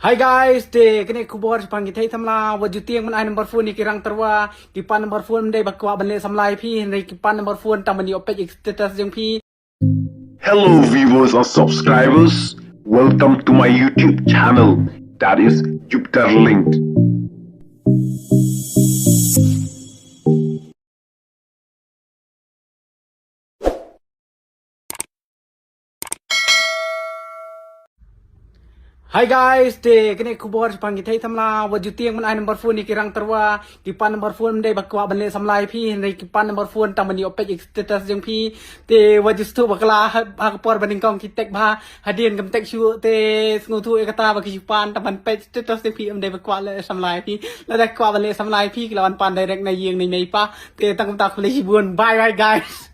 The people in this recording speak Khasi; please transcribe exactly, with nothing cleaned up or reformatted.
Hi guys, te kane khubor shaphang ki thei samla, wat ju tieng ban ai number phone ïa ki rang tyrwa, ki pan number phone ym dei ba kwah ban leh samla ïa phi, hynrei ki pan number phone tang ban ïoh peit ïa ki status jong phi. Hello viewers and subscribers, welcome to my YouTube channel, that is Jupiter Linked. Hi guys, te kane khubor shaphang ki thei samla, wat ju tieng ban ai number phone ïa ki rang tyrwa, ki pan number phone ym dei ba kwah ban leh samla ïa phi, hynrei ki pan number phone tang ban ïoh peit ïa ki status jong phi. Te wat ju sngewthuh bakla ha, ha ka por ba nyngkong ki text bha, hadien kam text shuh, te sngewthuh ïa kata ba ki ju pan tang ban peit status jong phi, ym dei ba kwah leh samla ïa phi. Lada kwah ban leh samla ïa phi ki la wan pan direct na ïing na i mei i pa. Te tang kumta khublei shibun. Bye bye guys.